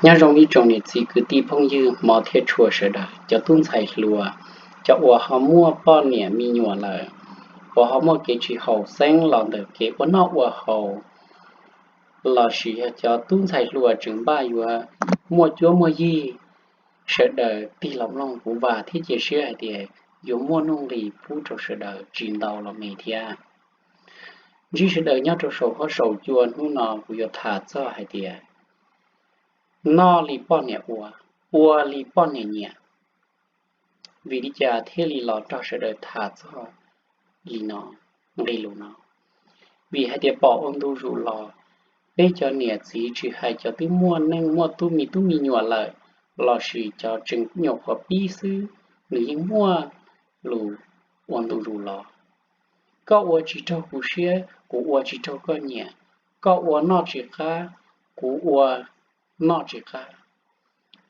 Nyob zoo ib tsoom niam txiv kwv tij phooj ywg hmov thiab tshua sawv daws, cov tub ntxhais hluas, cov uas ho muaj poj niam me nyuam lawm, uas ho muaj kev tsis haum xeeb los ntawm kev ua noj ua haus, lossis yog cov tub ntxhais hluas tseem npaj yuav muaj cuab muaj yig, sawv daws tig los mloog kuv vam thiab cia siab hais tias yuav muaj nuj nqis pub rau sawv daws tsis ntau los me thiab. Ntsib sawv daws nyob rau saum huab saum cua hnub no kuv yuav tham txog hais tias noj li poj niam ua, ua li poj niam nyiam. Vim li cas thiaj li los nrog sawv daws tham txog li no, nqe lus no? Vim hais tias pom ua ntu zus los, peb cov niam txiv tsis hais cov twb muaj neej muaj tub me tub me nyuam lawm, lossis cov tseem nyuam qhuav pib xwb, nws yeej muaj lus ua ntu zus los: Koj ua tsis raug kuv siab, kuv ua tsis raug koj nyiam. Koj ua noj tsis qab, kuv ua noj tsis qab.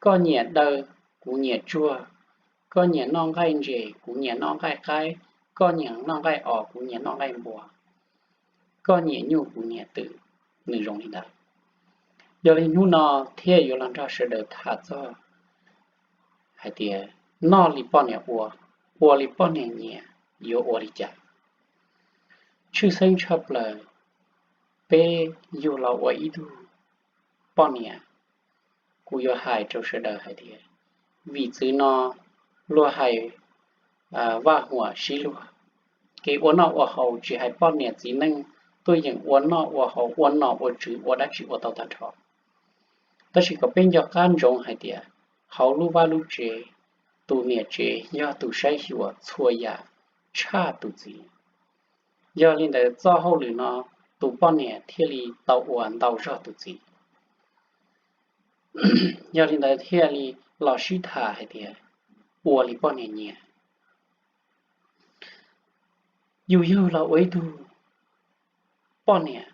Koj nyiam daw, kuv nyiam tsuag. Koj nyiam noj nqaij ntses, kuv nyiam noj nqaij qaib. Koj nyiam noj nqaij os, kuv nyiam noj nqaij npua. Koj nyiam nyuj, kuv nyiam twm. Nws zoo li ntawd. Yog li hnub no thiaj yuav los nrog sawv daws tham txog hais tias noj li poj niam ua, ua li poj niam nyiam yuav ua li cas. Tshwj xeeb tshaj plaws, peb yug los ua ib tug poj niam, kuv yuav hais rau sawv daws hais tias, vim txwv no luag hais vaj huam sib luag, kev ua noj ua haus tsis hais poj niam txiv neej tuaj yeem ua noj ua haus, ua nom ua tswv, ua dab tsi ua tau tag nrho. Tab sis kom peb nco qab ntsoov hais tias hauv lub vaj lub tsev, tus niam tsev yog tus saib xyuas txhua yam tshaj tus txiv. Yog li ntawd txoj hauj lwm no tus poj niam thiaj li tau ua ntau zog tus txiv. Yog li ntawd thiaj li los sib tham hais tias ua li poj niam nyiam. Yus yug los ua ib tug poj niam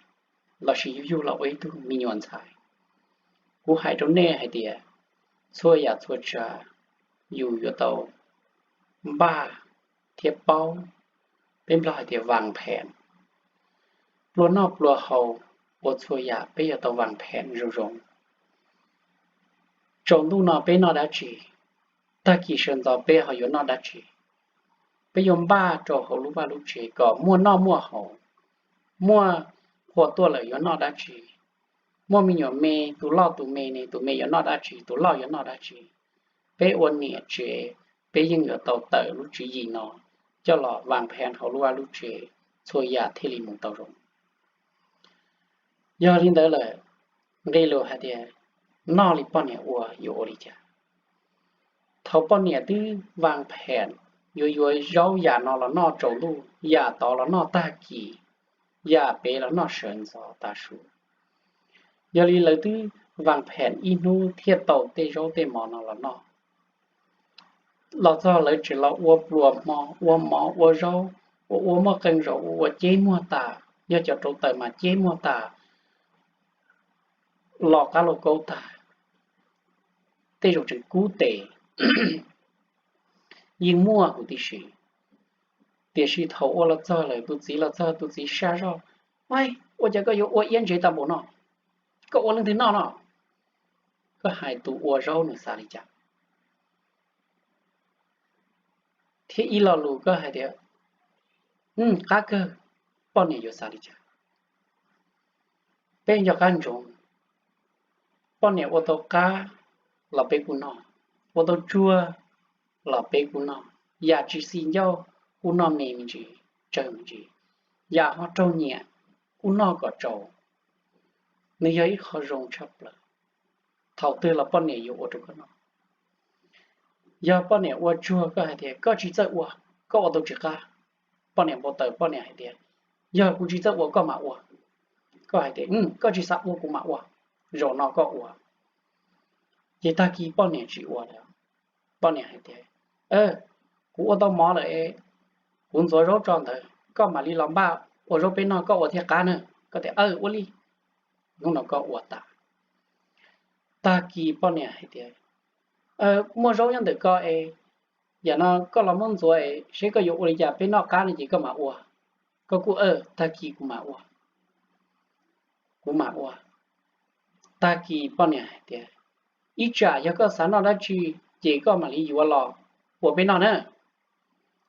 lossis yus yug los ua ib tug me nyuam ntxhais, kuv hais rau nej hais tias txhua yam txhua tsav yus yuav tau npaj thiab paub, peb Nplog hais tias vas phem, pluas noj pluas haus, ua txhua yam peb yuav tau vas phem zoo zoo. Tsaus ntuj no peb noj dab tsi, tag kis sawv ntxov peb ho yuav noj dab tsi, peb yuav npaj rau hauv lub vaj lub tsev kom muaj noj muaj haus, muaj qhua tuaj lawm yuav noj dab tsi, muaj me nyuam me, tus loj tus me ne, tus me yuav noj dab tsi, tus loj yuav noj dab tsi. Peb ua niam tsev, peb yeej yuav tau tawm lub tswv yim no coj los vas phem hauv lub vaj lub tsev, txhua yam thiaj li mus tau zoo. Yog li ntawd lawm, nqe lus hais tias noj li poj niam ua yuav ua li cas? Thaum poj niam twb vas phem, yuav yuav zaub yam no los noj tsaus ntuj, yam tod los noj tag kis, yam pem los noj sawv ntxov tav su. Yog li lawv twb vas phem ib hnub thiaj tau tej zaub tej mov no los noj. Los txog lawv tseem los ua pluas hmo, ua mov ua zaub, ua ua muaj qee zaus ua ua ceb muag tas, yog cov rau taws mas ceb muag tas, los qab lauj kaub tag, tej zaum tseem kub tes, yeej muaj huv tib si. Tiam sis thaum ua los txog lawm, tus txiv los txog tus txiv sab zog, Ua cas koj yuav ua iab ntsev tag npaum no? Koj ua leej twg noj no? Koj hais tus ua zaub nws xav li cas? Thiab ib lo lus koj hais tias, qab kawg, poj niam yuav xav li cas? Peb nco qab ntsoov, poj niam ua tau qab los peb kuj noj, ua tau tsuag los peb kuj noj, yam tsis xis ncauj kuj noj me me ntsis, tsawg me ntsis, yam ho raug nyiam kuj noj kom tsau. Nws yog ib qho zoo tshaj plaws, thaum twg los poj niam yuav ua rau koj noj. Yog poj niam ua tsuag koj hais tias koj tsis txawj ua, koj ua tau tsis qab, poj niam npau taws poj niam hais tias yog kuv tsis txawj ua koj mam ua, koj hais tias koj tsis xav ua kuv mam ua, zaum no koj ua. Ces tag kis poj niam tsis ua lawm, poj niam hais tias kuv ua tau mov lawm, kuv ntxuav zaub tso ntawd koj mam li los npaj ua zaub peb noj, koj ua thiaj qab na. Koj tias ua li. Hnub no koj ua tas, tag kis poj niam hais tias muaj zaub nyob ntawm koj es, yam no koj los muab ntxuav es seb koj yuav ua li cas peb noj qab no ces koj mam ua. Koj kuj tag kis kuv mam ua, kuv mam ua. Tag kis poj niam hais tias Ib tsam yog koj xav noj dab tsi ces koj mam li yuav los ua peb noj na.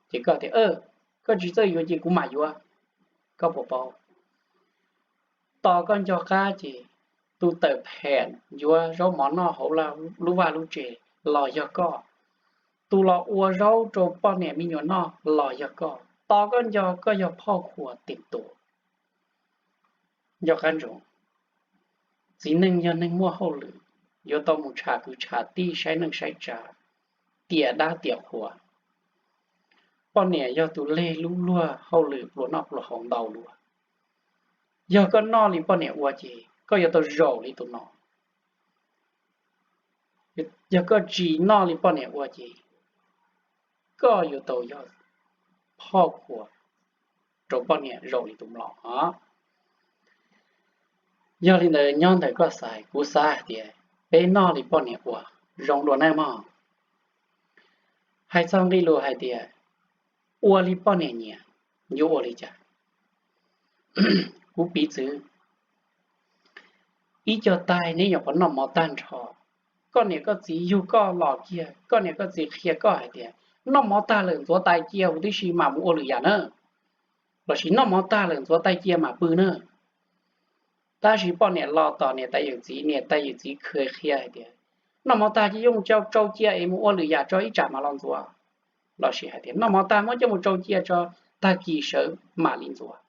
Ces koj tias, koj tsis txawj yuav ces kuv mam yuav, koj puas paub? Tos koj nco qab ces tus tawm phem yuav zaub mov noj hauv lub vaj lub tsev los yog koj, tus los ua zaub rau poj niam me nyuam noj los yog koj. Tos koj nco, koj yog phoj khuas teem tua. Nco qab ntsoov, txiv neej yog neeg muaj hauj lwm, yuav tau mus tsham kwv tsham tij, saib neej saib tsav, tiam dab tiam qhua. Poj niam yog tus leg lub luag hauj lwm pluas noj pluas haus ntau dua. Yog koj noj li poj niam ua ces koj yuav tau zaum li tus no. Yog koj tsis noj li poj niam ua ces koj yuav tau yog phoj khuas rau poj niam zaum li tus mlom os. Yog li ntawd nyob ntawm koj xaiv, kuv xav hais tias peb noj li poj niam ua zoo dua nawb mog. Hais txog nqe lus hais tias ua li poj niam nyiam, yuav ua li cas? Kuv piv txwv, ib co taig neb nyuam qhuav noj mov tag nrho, koj niam koj txiv yug koj los kiag, koj niam koj txiv qhia koj hais tias noj mov tag lawm ntxuav tais cia huv tib si mam mus ua lwm yam na, lossis noj mov tag lawm ntxuav tais cia mam pw na. Tab sis poj niam los tom niam tais yawm txiv, niam tais yawm txiv kheev qhia hais tias noj mov tag ces yuav mus tsau cia es mus ua lwm yam tso ib tsam mam los ntxuav, lossis hais tias noj mov tag muab coj mus tsau cia tso, tag kis sawv mam li ntxuav.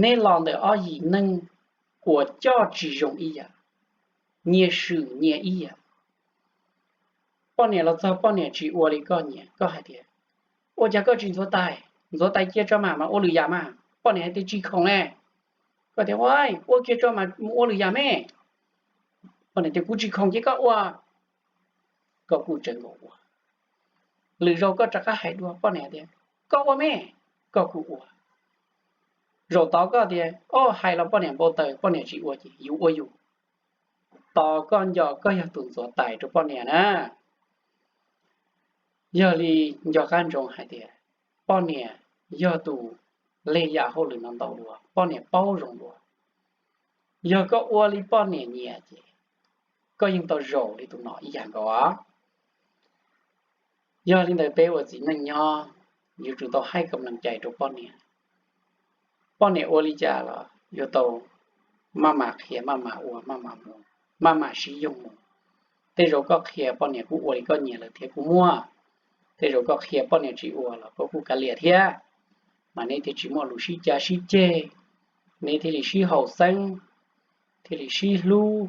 Neb los ntawm ob yim neej uas coj tsis zoo ib yam, nyias swm nyias ib yam. Poj niam los txog poj niam tsis ua li koj nyiam, koj hais tias ua cas koj tsis ntxuav tais, ntxuav tais cia tso mam mam ua lwm yam mas, poj niam hais tias tsis khoom ne. Koj tias ua, ua kiag tso mam mus ua lwm yam me. Poj niam tias kuv tsis khoom ces koj ua. Koj kuj tseev nkaus ua. Lwm zaus koj rov qab hais dua, poj niam tias koj ua me, koj kuj ua. Zaum tod koj tias o, hais los poj niam npau taws, poj niam tsis ua ces yus ua yus. Tos koj nco koj yog tus ntxuav tais rau poj niam na. Yog li nco qab ntsoov hais tias poj niam yog tus leg yam hauj lwm no ntau dua, poj niam paub zoo dua. Yog koj ua li poj niam nyiam ces koj yeej tau zaum li tus no ib yam nkaus. Yog li ntawd peb ua txiv neej nyob yuav tsum tau haib kam lees cai rau poj niam. Poj niam ua li cas los yuav tau maj mam qhia, maj mam ua, maj mam mus, maj mam sib yoog mus. Tej zaum koj qhia poj niam kuj ua li koj nyiam lawm thiab kuj muaj. Tej zaum koj qhia poj niam tsis ua los koj kuj kav liam thiab. Mas neb thiaj tsis muaj lus sib cav sib ceg, neb thiaj li sib haum xeeb, thiaj li sib hlub.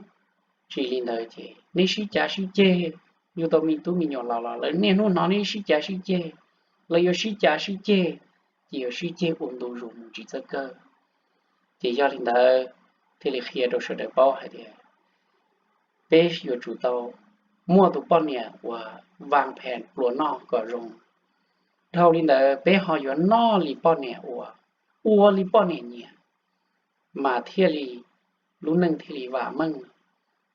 Tsis li ntawd ces neb sib cav sib ceg, yug tau me tub me nyuam los los lawv niaj hnub hnov neb sib cav sib ceg, lawv yuav sib cav sib ceg, ces yuav sib ceg ua ntu zus mus tsis txawj kawg. Ces yog li ntawd thiaj li qhia rau sawv daws paub hais tias peb yuav tsum tau muaj tus poj niam uas vas phem pluas noj kom zoo. Dhau li ntawd peb ho yuav noj li poj niam ua, ua li poj niam nyiam, mas thiaj li lub neej thiaj li vam meej,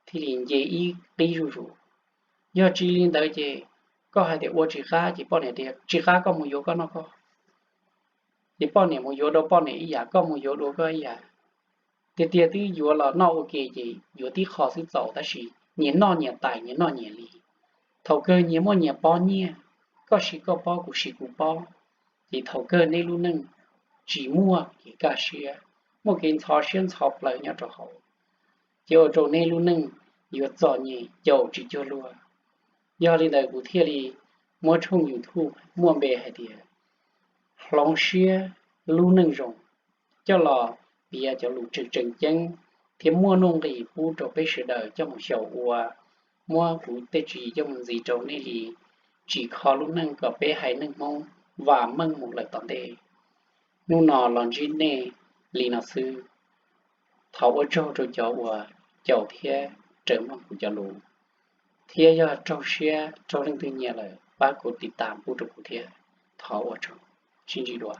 thiaj li nce ib qib zuj zus. Yog tsis li ntawd ces koj hais tias ua tsis qab ces poj niam tias tsis qab koj mus yuav koj noj koj. Ces poj niam mus yuav rau poj niam ib yam, koj mus yuav dua koj ib yam. Tiag tiag twb yuav los noj ua ke ces yuav tib qho xwb txaus tab sis nyias noj nyias tais nyias noj nyias li. Thaum kawg nyias muaj nyias pob nyiaj, koj siv koj pob kuv siv kuv pob, ces thaum kawg neb lub neej tsis muaj kev kaj siab, muaj kev ntxhov siab ntxhov plawv nyob rau hauv. Ces ua rau neb lub neej yuav txom nyem caum tsis cuag luag. Yog li ntawd kuv thiaj li muab tshooj YouTube muaj npe hais tias hloov siab lub neej zoo, coj los piav cov lus tseem tseem ceeb thiab muaj nuj nqis pub rau peb sawv daws coj mus xyaum ua. Muab kuv tej tswv yim coj mus ntxiv rau nej li tsim kho lub neej kom peb haiv neeg Hmoob vam meej mus lawm tom ntej. Hnub no los ntsib nej li no xwb. Thov ua tsaug rau cov uas caum thiab raws mloog kuv cov lus, thiab yog raug siab raug leej twg nyiam lawm pab kuv tiv tas pub rau kuv thiab. Thov ua tsaug, sib ntsib dua.